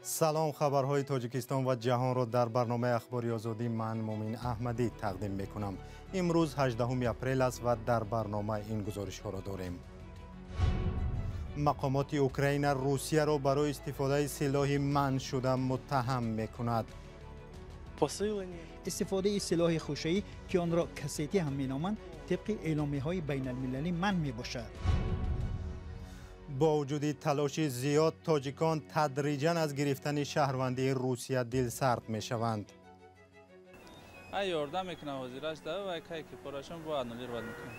Салом, хабарҳои Тоҷикистон ва ҷаҳонро дар барномаи Ахбори Озодӣ ман Мумин Аҳмадӣ тақдим мекунам. Имрӯз 18 апрел аст ва дар барнома ин гузоришҳоро дорем. Мақомоти Украина Русияро барои истифодаи силоҳи манъшуда муттаҳам мекунад. Истифодаи силоҳи хушаӣ, ки онро кассетӣ ҳам меноманд, тибқи эъломияҳои байналмилалӣ манъ мебошад. Бо вуҷуди талоши зиёд, тоҷикон тадриҷан аз гирифтани шаҳрвандии Русия дилсард мешаванд. Ай ёрдам мекунам ҳозираш да вай кай ки порашон бо аннулировать мекунам.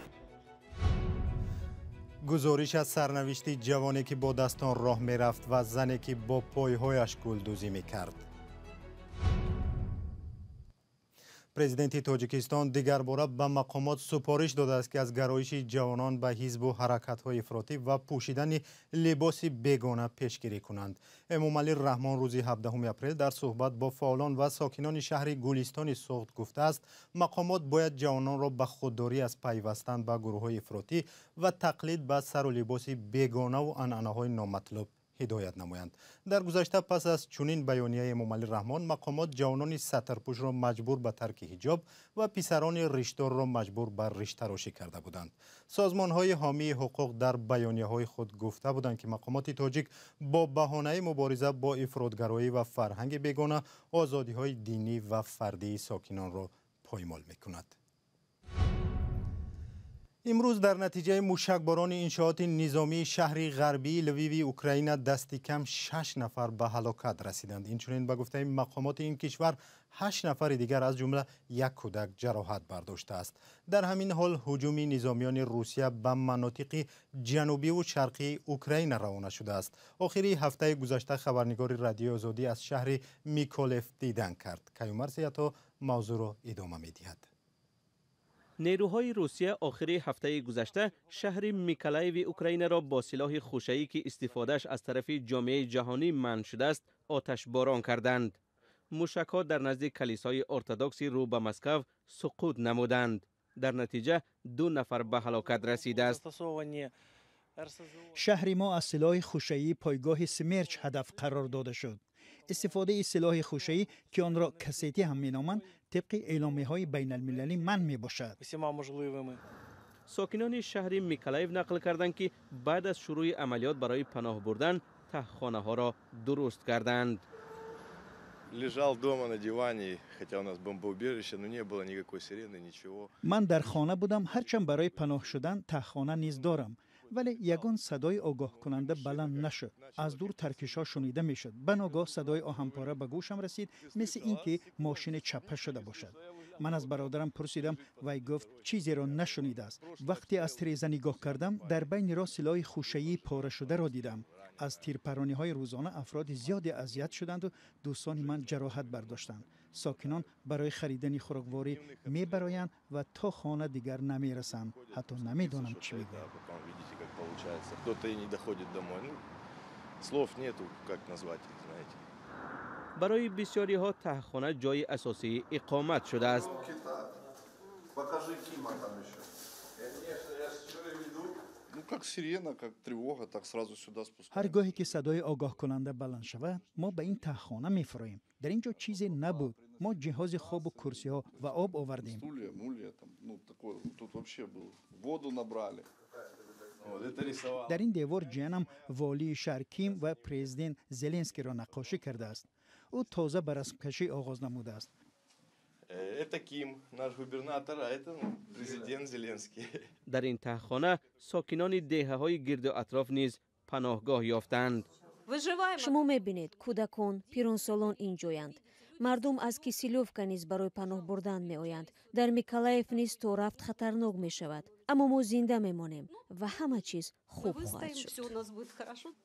Гузориш аз сарнавишти ҷавоне, ки бо дастон роҳ мерафт ва зане, ки бо пойҳояш гулдӯзӣ мекард. Президенти Тоҷикистон дигарбора ба мақомот супориш додааст, ки аз гароиши ҷавонон ба ҳизбу ҳаракатҳои ифротӣ ва пӯшидани либоси бегона пешгирӣ кунанд. Эмомалӣ Раҳмон рӯзи 17 апрел дар суҳбат бо фаъолон ва сокинони шаҳри Гулистони Суғд гуфтааст, мақомот бояд ҷавононро ба худдорӣ аз пайвастан ба гурӯҳҳои ифротӣ ва тақлид ба сару либоси бегонаву анъанаҳои номатлуб ҳидоят намоянд. Дар гузашта пас аз чунин баёнияи Эмомалӣ Раҳмон мақомот ҷавонони сатрпӯшро маҷбур ба тарки ҳиҷоб ва писарони ришдорро маҷбур ба риштарошӣ карда буданд. Созмонҳои ҳомии ҳуқуқ дар баёнияҳои худ гуфта буданд, ки мақомоти тоҷик бо баҳонаи мубориза бо ифротгароӣ ва фарҳанги бегона озодиҳои динӣ ва фардии сокинонро поймол мекунад. Имрӯз дар натиҷаи мушакборони иншооти низомии шаҳри ғарбии Лвиви Украина дасти кам 6 нафар ба ҳалокат расиданд. Инчунин ба гуфтаи мақомоти ин кишвар 8 нафари дигар, аз ҷумла як кӯдак, ҷароҳат бардоштааст. Дар ҳамин ҳол ҳуҷуми низомиёни Русия ба манотиқи ҷанубиву шарқии Украина равона шудааст. Охири ҳафтаи гузашта хабарнигори Радиои Озодӣ аз шаҳри Миколаев дидан кард. Каюмар Сиято мавзӯъро идома медиҳад. Нерӯҳои Русия охири ҳафтаи гузашта шаҳри Миколаеви Украинаро бо силоҳи хушаӣ, ки истифодааш аз тарафи ҷомеаи ҷаҳонӣ манъ шудааст, оташборон карданд. Мушакҳо дар назди калисои ортодокси рӯ ба Москав суқут намуданд. Дар натиҷа 2 нафар ба ҳалокат расидааст. Шаҳри мо аз силоҳи хушаии пойгоҳи Смерч ҳадаф қарор дода шуд. Истифодаи силоҳи хушаӣ, ки онро кассетӣ ҳам меноманд, тибқи эъломияҳои байналмилалӣ манъ мебошад. Сокинони шаҳри Миколаев нақл карданд, ки баъд аз шурӯи амалиёт барои паноҳ бурдан таҳхонаҳоро дуруст карданд. Лежал дома на диване, хотя у нас бомбоубежище, но не было никакой сирены, ничего. Ман дар хона будам, ҳарчанд барои паноҳ шудан таҳхона низ дорам, вале ягон садои огоҳкунанда баланд нашуд. Аз дур таркишҳо шунида мешуд. Ба ногоҳ садои оҳанпора ба гӯшам расид, мисли ин ки мошине чаппа шуда бошад. Ман аз бародарам пурсидам, вай гуфт чизеро нашунидааст. Вақте аз тиреза нигоҳ кардам, дар байни роҳ силоҳи хушаии порашударо дидам. Аз тирпарониҳои рӯзона афроди зиёде азият шуданду дӯстони ман ҷароҳат бардоштанд. Сокинон барои харидани хӯрокворӣ мебароянд ва то хона дигар намерасанд. Ҳатто намедонам чӣ бигӯям. Барои бисёриҳо таҳхона ҷои асосии иқомат шудааст. Ҳар гоҳе ки садои огоҳкунанда баланд шавад, мо ба ин таҳхона мефуроем. Дар ин ҷо чизе набуд. Мо ҷиҳози хобу курсиҳо ва об овардем. Дар ин девор ҷиянам волии шаҳр Ким ва президент Зеленскийро наққошӣ кардааст. Ӯ тоза ба расмкашӣ оғоз намудааст. Это Ким, наш губернатор, а это президент Зеленский. Дар ин таҳхона сокинони деҳаҳои гирду атроф низ паноҳгоҳ ёфтанд. Шумо мебинед, кӯдакон, пиронсолон ин ҷоянд. Мардум аз Киселёвка низ барои паноҳ бурдан меоянд. Дар Миколаев низ то рафт хатарнок мешавад. Аммо мо зинда мемонем ва ҳама чиз хуб хоҳад шуд.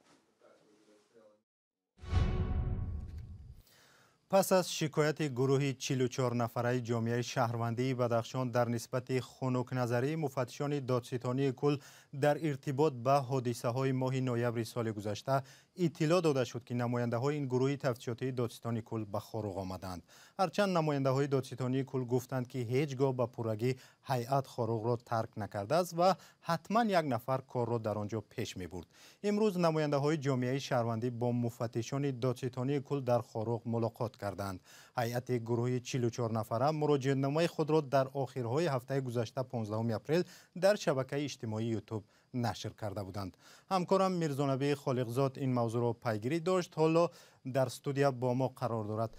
Пас аз шикояти гурӯҳи 44 нафараи ҷомеаи шаҳрвандии Бадахшон дар нисбати хунукназарии муфаттишони додситонии кул дар иртибот ба ҳодисаҳои моҳи ноябри соли гузашта, Иттилоъ дода шуд, ки намояндаҳои ин гурӯҳи тафтишотии додситонии кул ба Хоруғ омаданд. Ҳарчанд намояндаҳои додситонии кул гуфтанд, ки ҳеҷ гоҳ ба пуррагӣ ҳайат Хоруғро тарк накардааст ва ҳатман як нафар корро дар он ҷо пеш мебурд. Имрӯз намояндаҳои ҷомеаи шаҳрвандӣ бо муфаттишони додситонии кул дар Хоруғ мулоқот карданд. Ҳайати гурӯҳи 44 нафара муроҷиатномаи худро дар охирҳои ҳафтаи гузашта, 15 апрел, дар шабакаи иҷтимоии Ютуб нашр карда буданд. Ҳамкорам Мирзонабӣ Холиқзод ин мавзӯъро пайгирӣ дошт, ҳоло дар студия бо мо қарор дорад.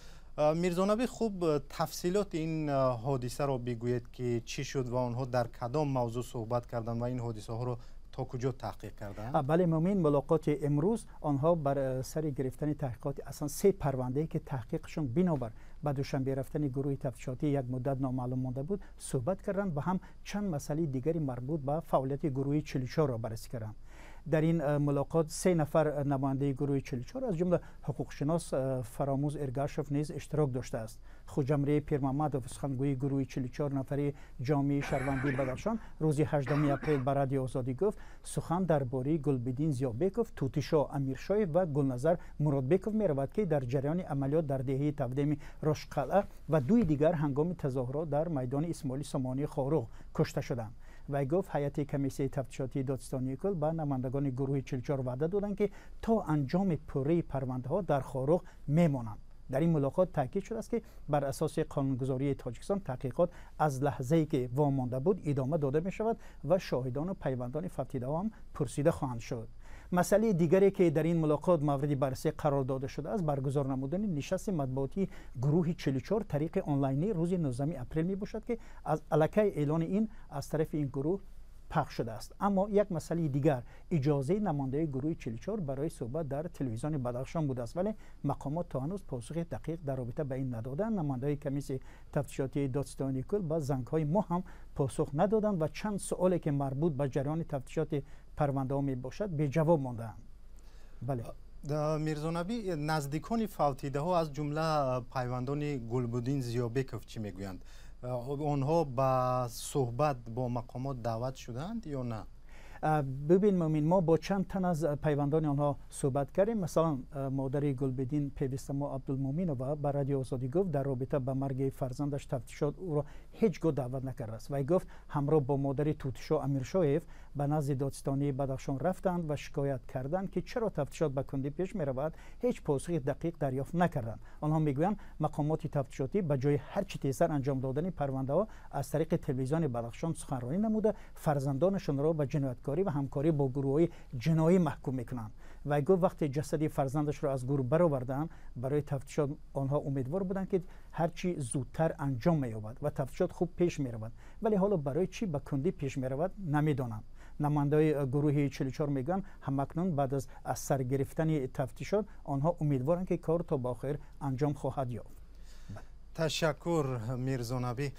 Мирзонабӣ, хуб, тафсилоти ин ҳодисаро бигӯед, ки чӣ шуд ва онҳо дар кадом мавзӯъ суҳбат карданд ва ин ҳодисаҳоро то куҷо таҳқиқ карданд? Бале, Мумин, мулоқоти имрӯз онҳо бар сари гирифтани таҳқиқоти аслан се парвандае, ки таҳқиқшон бинобар ба Душанбе рафтани гурӯҳи тафтишотӣ як муддат номаълум монда буд, суҳбат карданд ва ҳам чанд масъалаи дигари марбут ба фаъолияти гурӯҳи 44-ро баррасӣ карданд. Дар ин мулоқот се нафар намояндаи гурӯҳи 44, аз ҷумла ҳуқуқшинос Фаромӯз Эргашев низ иштирок доштааст. Хуҷамрӣ Пирмамадов, сухангӯи гурӯҳи 44 нафари ҷомеаи шаҳрвандии Бадахшон, рӯзи 18 апрел ба Радиои Озодӣ гуфт, сухан дар бораи Гулбиддин Зиёбеков, Тутишо Амиршоев ва Гулназар Муродбеков меравад, ки дар ҷараёни амалиёт дар деҳаи Тавдеми Рошқалъа ва дуи дигар ҳангоми тазоҳурот дар майдони Исмоили Сомонии Хоруғ кушта шуданд. Вай гуфт, ҳайати комиссияи тафтишотии додситонии кул ба намояндагони гурӯҳи 44 ваъда доданд, ки то анҷоми пурраи парвандаҳо дар Хоруғ мемонанд. Дар ин мулоқот таъкид шудааст, ки бар асоси қонунгузории Тоҷикистон таҳқиқот аз лаҳзае ки вомонда буд идома дода мешавад ва шоҳидону пайвандони фавтидаҳо ҳам пурсида хоҳанд шуд. Масъалаи дигаре, ки дар ин мулоқот мавриди баррасӣ қарор дода шудааст, баргузор намудани нишасти матбуотии гурӯҳи 44 тариқи онлайнӣ рӯзи 19 апрел мебошад, ки аз аллакай эълони ин аз тарафи ин гурӯҳ пахш шудааст. Аммо як масъалаи дигар иҷозаи намояндаи гурӯҳи 44 барои суҳбат дар телевизиони Бадахшон будааст, вале мақомот то ҳанӯз посухи дақиқ дар робита ба ин надоданд. Намояндаҳои комиссияи тафтишотии додситонии кул ба зангҳои мо ҳам посух надоданд ва чанд суоле, ки марбут ба ҷараёни тафтишоти парвандаҳо мебошад, беҷавоб мондаанд. Бале. Мирзонабӣ, наздикони фавтидаҳо, аз ҷумла пайвандони Гулбуддин Зиёбеков, чӣ мегӯянд? Онҳо ба суҳбат бо мақомот даъват шуданд ё на? Бибин, Мумин, мо бо чанд тан аз пайвандони онҳо суҳбат кардем. Масалан, модари Гулбиддин, Певистамо Абдулмуминова, ба Радиои Озодӣ гуфт, дар робита ба марги фарзандаш тафтишот ӯро ҳеҷ гоҳ даъват накардааст. Вай гуфт, ҳамроҳ бо модари Тутишо Амиршоев ба назди додситонии Бадахшон рафтанд ва шикоят карданд, ки чаро тафтишот ба кундӣ пеш меравад, ҳеҷ посухи дақиқ дарёфт накарданд. Онҳо мегӯянд, мақомоти тафтишотӣ ба ҷои ҳарчи тезтар анҷом додани парвандаҳо аз тариқи телевизиони Бадахшон суханронӣ намуда, фарзандонашонро ба ҷинояткорӣ ва ҳамкорӣ бо гурӯҳҳои ҷиноӣ маҳкум мекунанд. Вай гуфт, вақте ҷасади фарзандашро аз гур бароварданд барои тафтишот, онҳо умедвор буданд, ки ҳарчи зудтар анҷом меёбад ва тафтишот хуб пеш меравад, вале ҳоло барои чӣ ба кундӣ пеш меравад, намедонанд. Намояндаҳои гурӯҳи 44 мегӯянд, ҳамакнун баъд аз сар гирифтани тафтишот онҳо умедворанд, ки кор то ба охир анҷом хоҳад ёфт. Ташаккур, Мирзонабӣ.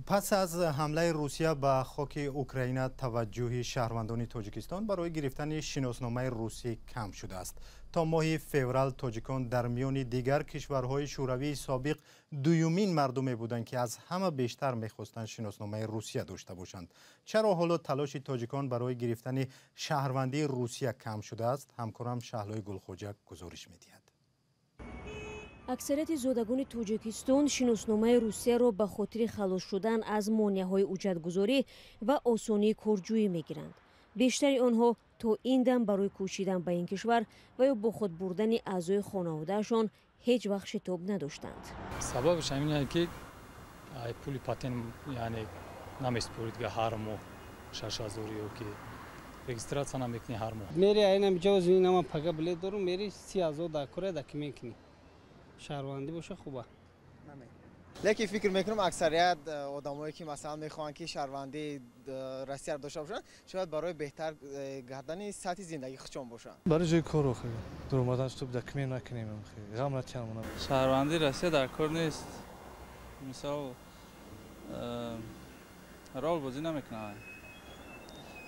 Пас аз ҳамлаи Русия ба хоки Украина таваҷҷӯҳи шаҳрвандони Тоҷикистон барои гирифтани шиносномаи русӣ кам шудааст. То моҳи феврал тоҷикон дар миёни дигар кишварҳои шӯравии собиқ дуюмин мардуме буданд, ки аз ҳама бештар мехостанд шиносномаи Русия дошта бошанд. Чаро ҳоло талоши тоҷикон барои гирифтани шаҳрвандии Русия кам шудааст? Ҳамкорам Шаҳлои Гулхоҷа гузориш медиҳад. Аксарияти зодагони Тоҷикистон шиносномаи Русияро ба хотири халос шудан аз монеаҳои ҳуҷҷатгузорӣ ва осонии корҷӯӣ мегиранд. Бештари онҳо то ин дам барои кӯчидан ба ин кишвар ва ё бо худ бурдани аъзои хонаводаашон ҳеҷ вақт шитоб надоштанд. Сабабаш ҳамин, ки пули патент, яъне, намеспорид ҳар моҳ 6000 ё ки регистрация намекунӣ ҳар моҳ. Мери айнам ҷавоз инама пага билет дорум, мери 30 000 дар кора документ кунӣ, шаҳрвандӣ боша, хуба. Лекин фикр мекунам, аксарият одамое, ки масалан мехоҳанд, ки шаҳрвандии Россияро дошта бошанд, шояд барои беҳтар гардани сатҳи зиндагии худшон бошанд. Барои ҷои кору дуромадан, чтоб документ накунем, ғам натиҳам. Шаҳрвандии Россия дар кор нест. Мисол, рол бозӣ намекунад,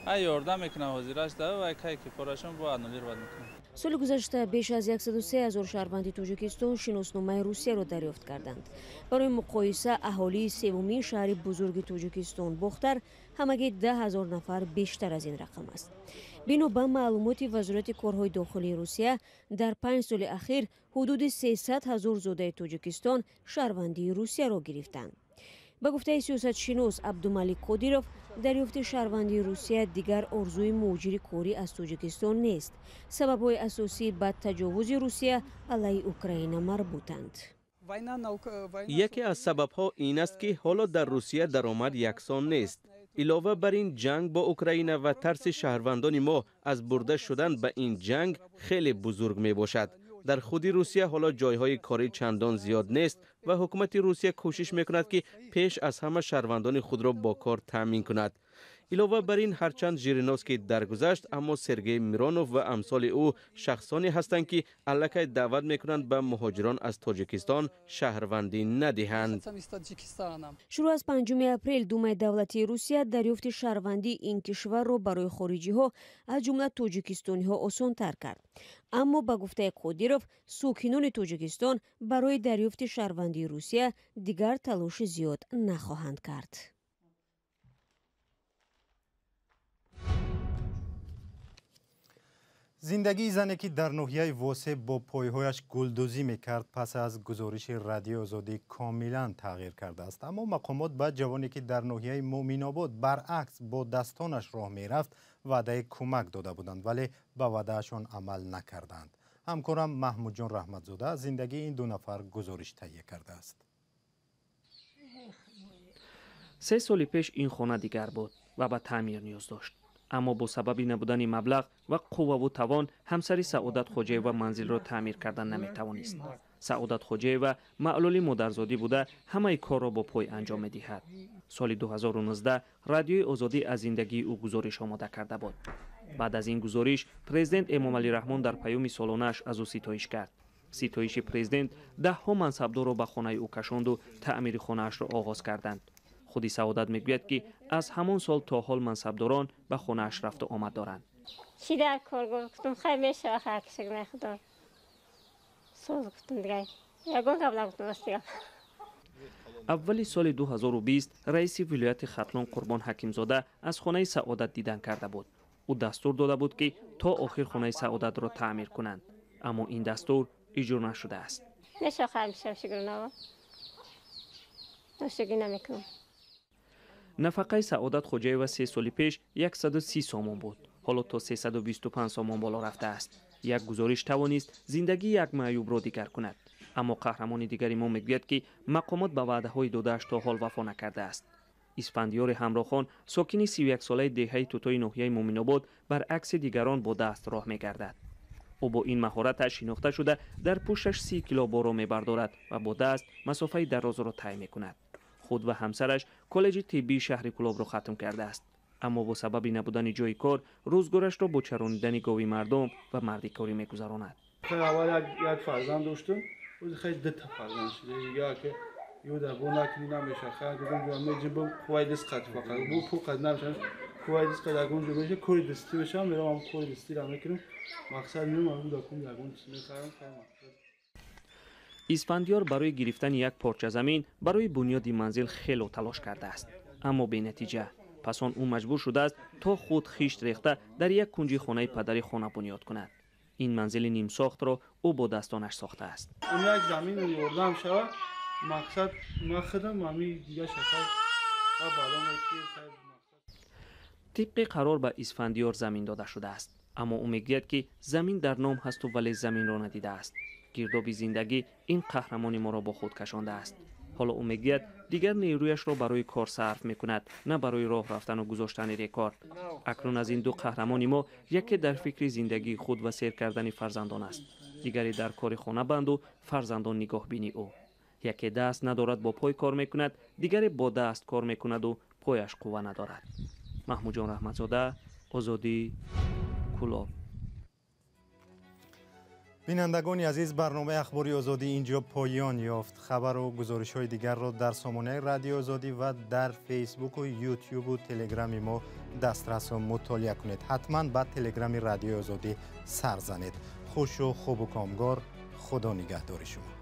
ай ёрдам мекунад ҳозираш да вай кай ки порашон бо аннулировать мекунад. Соли гузашта беш аз 103 ҳазор шаҳрванди Тоҷикистон шиносномаи Русияро дарёфт карданд. Барои муқоиса, аҳолии севумин шаҳри бузурги Тоҷикистон Бохтар ҳамагӣ 10 ҳазор нафар бештар аз ин рақам аст. Бино ба маълумоти Вазорати корҳои дохилии Русия, дар 5 соли ахир ҳудуди 300 ҳазор зодаи Тоҷикистон шаҳрвандии Русияро гирифтанд. Ба гуфтаи сиёсатшинос Абдумалик Қодиров, дарёфти шаҳрвандии Русия дигар орзуи муҳоҷири корӣ аз Тоҷикистон нест. Сабабҳои асосӣ ба таҷовузи Русия алайҳи Украина марбутанд. Яке аз сабабҳо ин аст, ки ҳоло дар Русия даромад яксон нест. Илова бар ин, ҷанг бо Украина ва тарси шаҳрвандони мо аз бурда шудан ба ин ҷанг хеле бузург мебошад. Дар худи Русия ҳоло ҷойҳои корӣ чандон зиёд нест ва ҳукумати Русия кӯшиш мекунад, ки пеш аз ҳама шаҳрвандони худро бо кор таъмин кунад. Илова бар ин, ҳарчанд Жириновский даргузашт, аммо Сергей Миронов ва амсоли ӯ шахсоне ҳастанд, ки аллакай даъват мекунанд ба муҳоҷирон аз Тоҷикистон шаҳрвандӣ надиҳанд. Шурӯъ аз 5 апрел Думаи давлатии Русия дарёфти шаҳрвандии ин кишварро барои хориҷиҳо, аз ҷумла тоҷикистониҳо, осонтар кард. Аммо ба гуфтаи Қодиров, сокинони Тоҷикистон барои дарёфти шаҳрвандии Русия дигар талоши зиёд нахоҳанд кард. Зиндагии зане, ки дар ноҳияи Восе бо пойҳояш гулдӯзӣ мекард, пас аз гузориши Радиои Озодӣ комилан тағйир кардааст. Аммо мақомот ба ҷавоне, ки дар ноҳияи Муъминобод баръакс бо дастонаш роҳ мерафт, ваъдаи кӯмак дода буданд, вале ба ваъдаашон амал накарданд. Ҳамкорам Маҳмудҷон Раҳматзода аз зиндагии ин ду нафар гузориш таҳия кардааст. 3 соли пеш ин хона дигар буд ва ба таъмир ниёз дошт. Аммо бо сабаби набудани маблағ ва қувваву тавон ҳамсари Саодат Хоҷаева манзилро таъмир кардан наметавонист. Саодат Хоҷаева маълули модарзодӣ буда, ҳамаи корро бо пой анҷом медиҳад. Соли 2019 Радиои Озодӣ аз зиндагии ӯ гузориш омода карда буд. Баъд аз ин гузориш президент Эмомалӣ Раҳмон дар паёми солонааш аз ӯ ситоиш кард. Ситоиши президент даҳҳо мансабдорро ба хонаи ӯ кашонду таъмири хонаашро оғоз карданд. Худи Саодат мегӯяд, ки аз ҳамон сол то ҳол мансабдорон ба хонааш рафту омад доранд. Чӣ дар кор гуфтум, хай мешава, хай кишагна худо. Соз гуфтум дигар. Ягон гап нагуфтум ростига. Аввали соли 2020 раиси вилояти Хатлон Қурбон Ҳакимзода аз хонаи Саодат дидан карда буд. Ӯ дастур дода буд, ки то охир хонаи Саодатро таъмир кунанд. Аммо ин дастур иҷро нашудааст. Мешава, хай мешава, шукрона. Ношукрӣ намекунам. Нафақаи Саодат Хоҷаева 3 соли пеш 130 сомон буд. Ҳоло то 325 сомон боло рафтааст. Як гузориш тавонист зиндагии як маъюбро дигар кунад. Аммо қаҳрамони дигари мо мегӯяд, ки мақомот ба ваъдаҳои додааш то ҳол вафо накардааст. Исфандиёри Ҳамроҳхон, сокини 31-солаи деҳаи Тутои ноҳияи Муъминобод, баръакси дигарон бо даст роҳ мегардад. Ӯ бо ин маҳораташ шинохта шуда, дар пушташ 30 кило борро мебардорад ва бо даст масофаи дарозро тай мекунад. Худ ва ҳамсараш коллеҷи тиббии шаҳри Кулобро хатм кардааст. Аммо бо сабаби набудани ҷои кор рӯзгорашро бо чаронидани гови мардум ва мардикорӣ мегузаронад. Аввал як фарзанд доштум, хеле дута фарзанд шуда. Дига ки юда бо накунӣ намеша. Хай гуфтам меҷибам қувваи даст қат фақат. Бу пул қат намеша. Қувваи даст қат ягон ҷо меша, кори дастӣ мешавам, меравам кори дастиро мекунам. Мақсад меомам дакум ягон чиз мехарам, хай мақсад. Исфандиёр барои гирифтани як порча замин барои бунёди манзил хело талош кардааст, аммо бенатиҷа. Пас он ӯ маҷбур шудааст то худ хишт рехта дар як кунҷи хонаи падари хона бунёд кунад. Ин манзили нимсохтро ӯ бо дастонаш сохтааст. Як замин ёрдам шавад, мақсад ман худам ҳамин дига шахай. Тибқи қарор ба Исфандиёр замин дода шудааст, аммо ӯ мегӯяд, ки замин дар ном ҳасту вале заминро надидааст. Гирдоби зиндагӣ ин қаҳрамони моро бо худ кашондааст. Ҳоло ӯ мегӯяд, дигар нерӯяшро барои кор сарф мекунад, на барои роҳ рафтану гузоштани рекорд. Акнун аз ин ду қаҳрамони мо яке дар фикри зиндагии худ ва сер кардани фарзандон аст, дигаре дар кори хона банду фарзандон нигоҳбини ӯ. Яке даст надорад, бо пой кор мекунад, дигаре бо даст кор мекунаду пояш қувва надорад. Маҳмудҷон Раҳматзода, Озодӣ, Кулоб. Бинандагони азиз, барномаи Ахбори Озодӣ инҷо поён ёфт. Хабару гузоришҳои дигарро дар сомонаи Радиои Озодӣ ва дар Фейсбуку, Ютюбу Телеграми мо дастрасу мутолиа кунед. Ҳатман ба Телеграми Радиои Озодӣ сар занед. Хушу хубу комгор, Худо нигаҳдори шумо.